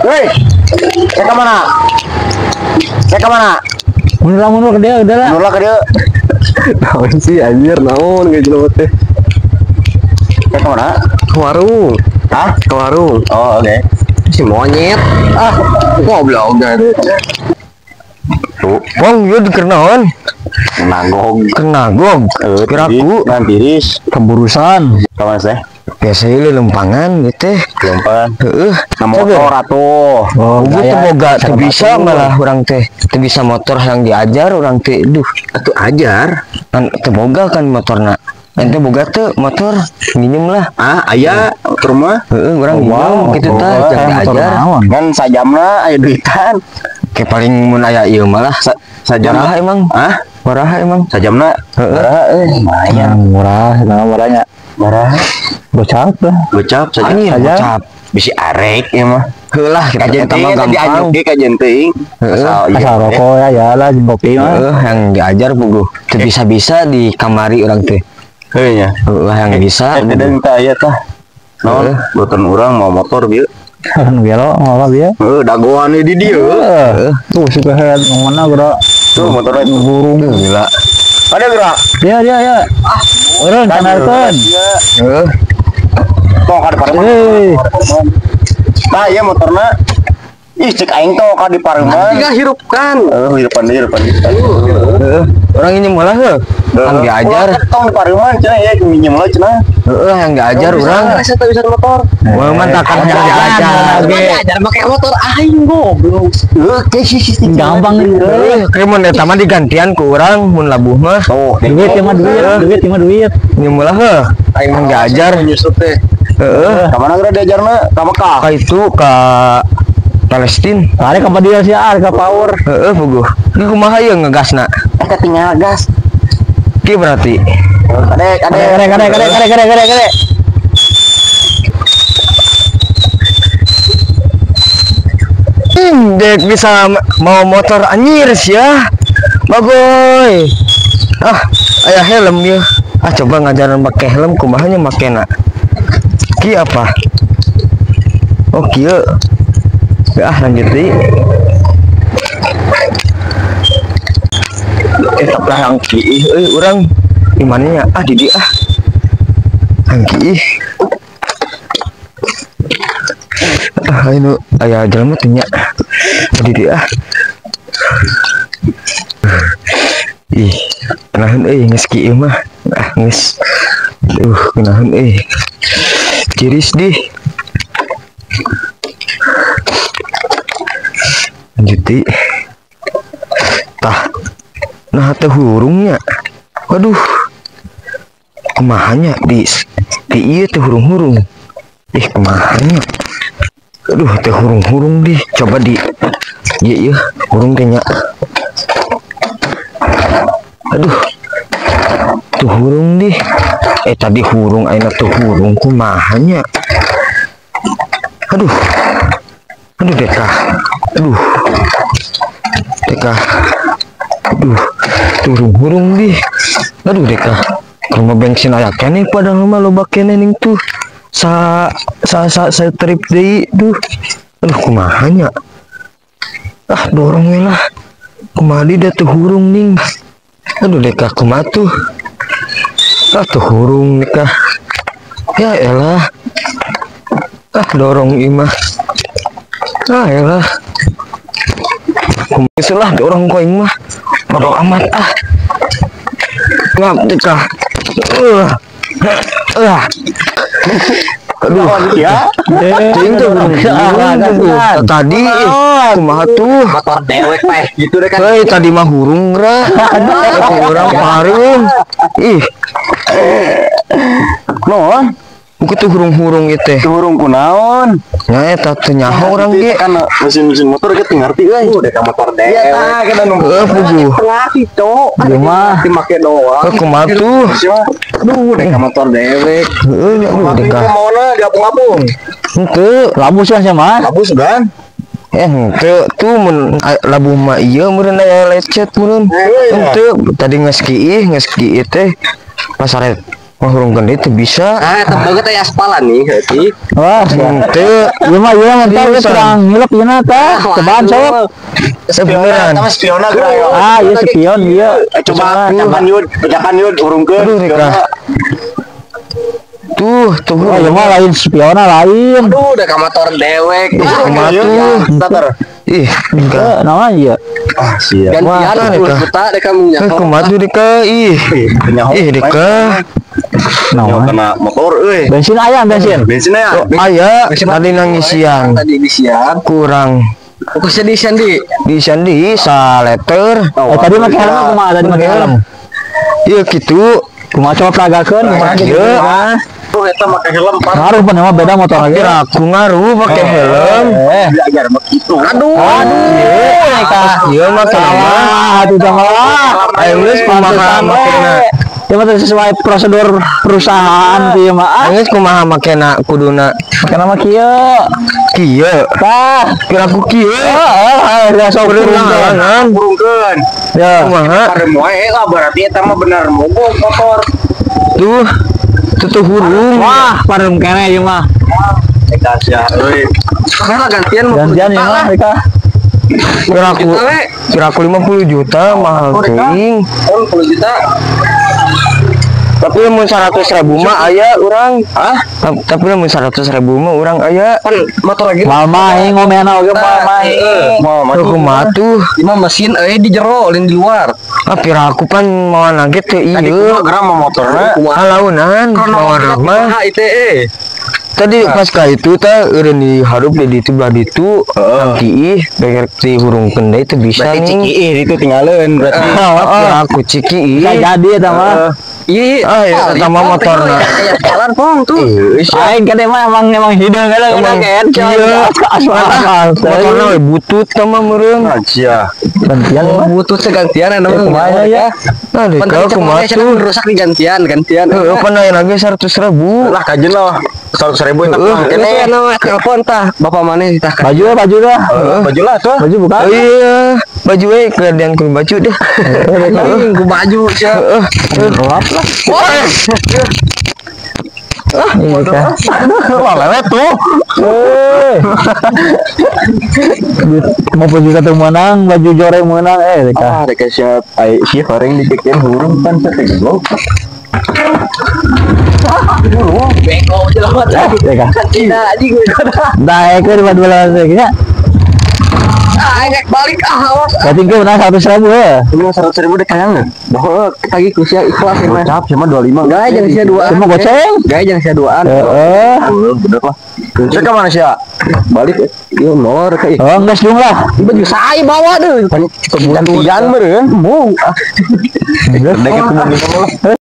Woi. Saya ke mana? Saya ke mana? Mundur ke dia, udah lah. Mundur ke dia. Naon sih anjir, naon geus jelema teh. Saya ke mana? Ke warung. Hah? Ke warung. Oh, oke. Si monyet. Ah, goblok Tuh, Bang, ieu keur naon? Nagog. Keur nagog. Kiraku Ngan tiris. Keburusan. Ka mana sih? Biasa ieu lempangan ieu teh. Lempangan. Heeh. Na motor atuh. Oh, Gua teu boga teu bisa malah urang teh. Teu bisa motor yang diajar urang teh. Duh, Atuh ajar. kan teu boga kan motorna. Ente boga teu motor minjem lah. Ah, aya motor mah. Heeh, urang minjem kitu tah jangan diajar. Kan sajamna aya duitan. Kayak paling mun aya ieu malah Sajamna murah emang. Hah? Murah emang. Sajamna. Heeh. Murah euy, lumayan. Murah, nah murahnya. Murah. Gocap lah. Gocap saja. Anjir, Sajam. gocap. Bisi arek ieu mah. Heulah kita Kajen eta mah teuing tadi gampang. anjuk ge kajen teuing. Heeh. Asal ieu. Asal rokok ya, ya lah jeung kopi mah. Heeh, yang diajar puguh. Teu bisa-bisa di kamari urang teh. Heuh nya. Heeh, yang bisa. Eh, tidak minta aya tah. Naon? Heeh. Boten urang mau motor bieu. Nu gelo ngapa bieu? Heuh, dagoan di dieu. Heeh. Tuh suka head mana bro? Tuh motornya tuh. Burung. Gila. Ada gerak. Ya ya ya. Urang kanarkeun. Heeh. Tong ka di pareuman. Hei. Nah, iya motorna. Ih, cek aing tong ka di pareuman. Tiga hirupkan. Heuh, hirupan deui, hirupan deui. Heeh. Orang ini malah heuh. Yang diajar. Tong di pareuman cenah ya minjem lah cenah. Heeh, yang diajar urang. Rasa teu bisa motor. Wah, mantap kan yang diajar. Cuma diajar make motor aing goblok. Heuh, ke sisi Gampang Heeh, kayak mun eta mah digantian ku urang mun labuh mah. Tuh, duit ya mah duit, duit ya mah duit. Ini malah heuh. Aing Yang diajar. nyusup teh. Heeh. Ka mana geura diajarna? Ka Mekah. Ka itu ka Palestina. Tarik ka dia sih, ah, ka power. Heeh, puguh. Ini kumaha ieu ngegasna? Eh, tinggal gas. Ki berarti. Kadek, kadek. Kadek, kadek, kadek, kadek, kadek, kadek, kadek. Dek bisa mau motor anjir sih ya. Bagoy. Ah, aya helm ya. Ah, coba ngajaran pakai helm kumaha nya makena. Ki apa? Oh, kieu. Ah, lanjut deui. Tapi yang ki euy urang di mana nya? Ah, di dieu ah. Yang ki. Ah, ini aya jelema teh nya. Di dieu ah. Ih, kenahan euy geus kieu mah. Ah, geus. Duh, kenahan euy. Ciris dih. Lanjut deui. Tah. Nah, teh hurungnya. Waduh. Kumaha nya di ieu teh hurung-hurung. Ih, kumaha nya. Aduh, teh hurung-hurung dih. Coba di ieu ieu hurung teh nya. Aduh. Tuh hurung dih. Tadi hurung ayeuna tuh hurung kumaha nya. Aduh. Aduh, Deka. Aduh. Deka. Aduh, turung hurung dih. Aduh, Deka. Ke rumah bensin aya keneh padahal mah loba keneh ning tuh. Sa sa sa, sa trip deui, duh. Aduh, kumaha nya. Ah, dorong we lah. Kumaha di da teu hurung ning. Aduh, Deka kumaha tuh. Ah, tuh hurung Deka. Ya elah. Ah, dorong imah. Ah, elah. Kumaha lah dorong ku aing mah. Bodo amat ah. Ngap Deka. Aduh, Ya. teuing teh hurung-hurung tuh. Tadi kumaha tuh? Motor dewek teh gitu deh kan. Hei, tadi mah hurung ra. Urang parung. Ih, Naon? buku tuh hurung-hurung ieu teh. Teu hurung kunaon? Nya eta teu nyaho urang ge. Kan mesin-mesin motor ge teu ngarti euy. Udah ka motor Iya dewek. tah, kita nunggu. Heeh, puguh. Ngerti, cok. Ieu mah. Make doang. Heuh, kumaha tuh? Aduh, dek motor dewek. Heeh, nya aduh Tapi Deka. mauna diapung-apung. Henteu. Labu sih sama. Labu sugan. Henteu tuh mun labuh mah ieu meureun aya lecet meureun. Henteu tadi geus kiih teh pas arek Wah, hurungkeun deui teu bisa. Ah, eta banget aya aspalan nih heuti. Wah, Henteu. ieu mah ieu mah teh geus kurang ngilep ieu na tah. Cobaan sok. Beneran. Sama spiona geura. Ah, ieu spion ieu. Coba pecakan yud, pecakan yud hurungkeun. Aduh, Rika. Tuh, tuh. Oh, ieu mah lain spiona lain. Aduh, udah ka motor dewek. Ih, kumaha tuh? Starter. Ih, Rika. Henteu, naon ieu? Ah, siap. Gantian Wah, 10 Rika. juta dek kamu Eh, kumaha tuh Rika? Ih. Ih, Rika. Naon? Kena motor euy. Bensin aya bensin. Bensinnya ya. Aya, tadi nangisian. Tadi ngisian. Kurang. Fokusnya di isian di. Di isian di saleter. Eh, tadi make helm kumaha tadi make helm? Iya gitu. Kumaha coba peragakeun kumaha Iya. gitu. Tuh eta make helm pan. Ngaruh pan emang beda motor lagi. Kira aku ngaruh pakai helm. Eh. Belajar begitu. Aduh. Aduh, Rika. Iya mah kenapa? Salah, atuh salah. Ayo geus kumaha makena. Ya mah sesuai prosedur perusahaan ieu mah. Ah, Ayo geus kumaha makena kuduna make nama kieu. kieu. Tah. Kira aku kieu. Heeh, ya sok Kudu hurungkeun. ngalangan. Hurungkeun. Ya. Kumaha? Parem wae lah berarti eta mah bener mogok motor. Tuh. Tuh hurung. Wah, parem keneh ieu mah. Eta sia euy. Sekarang gantian 50 Gantian juta ieu mah lah. Rika. Kira aku 50 juta mahal teuing. Oh, 50 juta. Tapi mun 100.000 mah aya urang. Hah? Tapi mun 100.000 mah urang aya. Kan motor lagi. Mal maing ngomena oge mal maing. Mau Tuh kumaha tuh? Ima mesin euy di jero, lain di luar. Ah, pira aku pan mau nage teh Tadi ieu. kumaha geura mah motorna. Halaunan, mawa mah. ITE. Tadi pas ka itu teh eureun di harup di ditu belah ditu. Kiih beger di hurungkeun deui teu bisa Berarti nih. cikiih itu tinggalin berarti. Ah, aku cikiih. Bisa jadi eta mah. Iya, Ah, iya, eta mah motorna. Kayak jalan pong tuh. Aing kan emang emang emang hideung kadang Emang kan iya. aspal. Motorna we butut teh mah meureun. Sia. Gantian mah. Butuh segantian anu. Kumaha ya? Nah, deh Pan kau tadi kumaha cek tuh? rusak digantian, gantian. Heeh, pan aya lagi 100.000. Lah kajen lah 100.000 eta Heeh. mah Kene kene. anu telepon tah, bapak mana tah. Baju ya, baju dah. Baju lah tuh. Baju bukan. Oh iya, baju we gantian ku baju deh. Anjing ku baju sia. Heeh. Gelap lah. Iya kan. Wah, lewat tuh. Eh. 50 juta tuh menang, baju joreng menang eh Rika. Ah, reka siap. Ai si horeng dikekeun hurung pan teh goblok. Bego jelema teh. Rika. Tidak anjing bego dah. Dah ekor di dua ya. Ah, rek balik ah awas. Berarti gue menang 100.000 ya. Ini 100.000 deh kayaknya. Bohong, tagih ku sia ikhlas ya mah. Gocap cuma 25. Gaya jangan sia duaan. Cuma goceng. Gaya jangan sia duaan. Heeh. Bener lah. Cek ke mana sih ya? Balik ieu molor ka. Oh, enggak dong lah. Baju saya bawa deh. Gantian meureun. Mung. Deket lah.